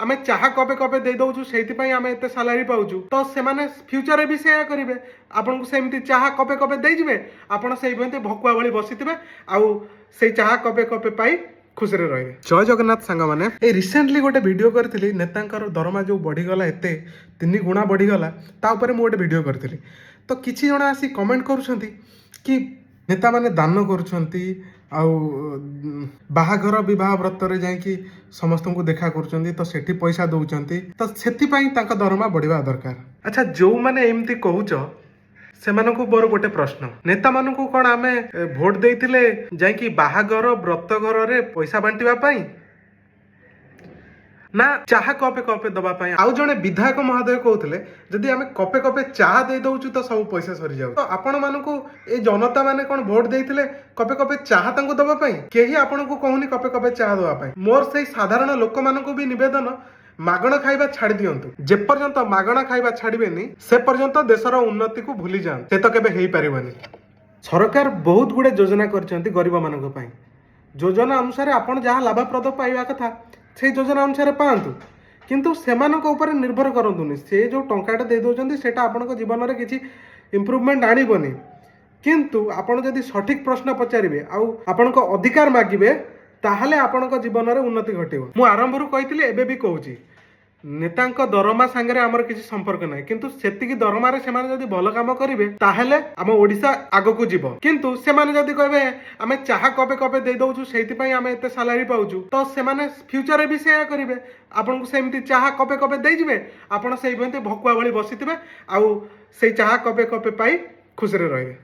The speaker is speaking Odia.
ଆମେ ଚାହା କପେ କପେ ଦେଇ ଦଉଛୁ, ସେଇଥିପାଇଁ ଆମେ ଏତେ ସାଲାରୀ ପାଉଛୁ। ତ ସେମାନେ ଫ୍ୟୁଚରରେ ବି ସେଇଆ କରିବେ। ଆପଣଙ୍କୁ ସେମିତି ଚାହା କପେ କପେ ଦେଇଯିବେ, ଆପଣ ସେଇଭଳି ଭକୁଆ ଭଳି ବସିଥିବେ ଆଉ ସେଇ ଚାହା କପେ କପେ ପାଇ ଖୁସିରେ ରହିବେ। ଜୟ ଜଗନ୍ନାଥ ସାଙ୍ଗମାନେ। ଏଇ ରିସେଣ୍ଟଲି ଗୋଟେ ଭିଡ଼ିଓ କରିଥିଲି, ନେତାଙ୍କର ଦରମା ଯେଉଁ ବଢ଼ିଗଲା, ଏତେ 3 ଗୁଣା ବଢ଼ିଗଲା, ତା ଉପରେ ମୁଁ ଗୋଟେ ଭିଡ଼ିଓ କରିଥିଲି। ତ କିଛି ଜଣ ଆସି କମେଣ୍ଟ କରୁଛନ୍ତି କି ନେତାମାନେ ଦାନ କରୁଛନ୍ତି ଆଉ ବାହାଘର, ବିବାହ, ବ୍ରତରେ ଯାଇକି ସମସ୍ତଙ୍କୁ ଦେଖା କରୁଛନ୍ତି, ତ ସେଠି ପଇସା ଦଉଛନ୍ତି, ତ ସେଥିପାଇଁ ତାଙ୍କ ଦରମା ବଢ଼ିବା ଦରକାର। ଆଚ୍ଛା, ଯେଉଁମାନେ ଏମିତି କହୁଛ, ସେମାନଙ୍କୁ ମୋର ଗୋଟେ ପ୍ରଶ୍ନ। ନେତାମାନଙ୍କୁ କ'ଣ ଆମେ ଭୋଟ ଦେଇଥିଲେ ଯାଇକି ବାହାଘର, ବ୍ରତଘରରେ ପଇସା ବାଣ୍ଟିବା ପାଇଁ ନା ଚାହା କପେ କପେ ଦବା ପାଇଁ? ଆଉ ଜଣେ ବିଧାୟକ ମହୋଦୟ କହୁଥିଲେ, ଯଦି ଆମେ କପେ କପେ ଚାହା ଦେଇ ଦଉଛୁ ତ ସବୁ ପଇସା ସରିଯାଉଛି। ତ ଆପଣ ମାନଙ୍କୁ ଏଇ ଜନତା ମାନେ କ'ଣ ଭୋଟ ଦେଇଥିଲେ କପେ କପେ ଚାହା ତାଙ୍କୁ ଦବା ପାଇଁ? କେହି ଆପଣଙ୍କୁ କହୁନି କପେ କପେ ଚାହା ଦବା ପାଇଁ। ମୋର ସେଇ ସାଧାରଣ ଲୋକମାନଙ୍କୁ ବି ନିବେଦନ, ମାଗଣା ଖାଇବା ଛାଡ଼ି ଦିଅନ୍ତୁ। ଯେପର୍ଯ୍ୟନ୍ତ ମାଗଣା ଖାଇବା ଛାଡ଼ିବେନି, ସେ ପର୍ଯ୍ୟନ୍ତ ଦେଶର ଉନ୍ନତିକୁ ଭୁଲି ଯାଆନ୍ତୁ, ସେ ତ କେବେ ହେଇପାରିବନି। ସରକାର ବହୁତ ଗୁଡ଼େ ଯୋଜନା କରିଛନ୍ତି ଗରିବମାନଙ୍କ ପାଇଁ। ଯୋଜନା ଅନୁସାରେ ଆପଣ ଯାହା ଲାଭପ୍ରଦ ପାଇବା କଥା, ସେଇ ଯୋଜନା ଅନୁସାରେ ପାଆନ୍ତୁ, କିନ୍ତୁ ସେମାନଙ୍କ ଉପରେ ନିର୍ଭର କରନ୍ତୁନି। ସେ ଯେଉଁ ଟଙ୍କାଟା ଦେଇ ଦେଉଛନ୍ତି, ସେଇଟା ଆପଣଙ୍କ ଜୀବନରେ କିଛି ଇମ୍ପ୍ରୁଭମେଣ୍ଟ ଆଣିବନି। କିନ୍ତୁ ଆପଣ ଯଦି ସଠିକ୍ ପ୍ରଶ୍ନ ପଚାରିବେ ଆଉ ଆପଣଙ୍କ ଅଧିକାର ମାଗିବେ, ତାହେଲେ ଆପଣଙ୍କ ଜୀବନରେ ଉନ୍ନତି ଘଟିବ। ମୁଁ ଆରମ୍ଭରୁ କହିଥିଲି, ଏବେ ବି କହୁଛି, ନେତାଙ୍କ ଦରମା ସାଙ୍ଗରେ ଆମର କିଛି ସମ୍ପର୍କ ନାହିଁ। କିନ୍ତୁ ସେତିକି ଦରମାରେ ସେମାନେ ଯଦି ଭଲ କାମ କରିବେ, ତାହେଲେ ଆମ ଓଡ଼ିଶା ଆଗକୁ ଯିବ। କିନ୍ତୁ ସେମାନେ ଯଦି କହିବେ, ଆମେ ଚାହା କପେ କପେ ଦେଇ ଦଉଛୁ, ସେଇଥିପାଇଁ ଆମେ ଏତେ ସାଲାରୀ ପାଉଛୁ, ତ ସେମାନେ ଫ୍ୟୁଚରରେ ବି ସେଇଆ କରିବେ। ଆପଣଙ୍କୁ ସେମିତି ଚାହା କପେ କପେ ଦେଇଯିବେ, ଆପଣ ସେଇଭଳି ଭକୁଆ ଭଳି ବସିଥିବେ ଆଉ ସେଇ ଚାହା କପେ କପେ ପାଇ ଖୁସିରେ ରହିବେ।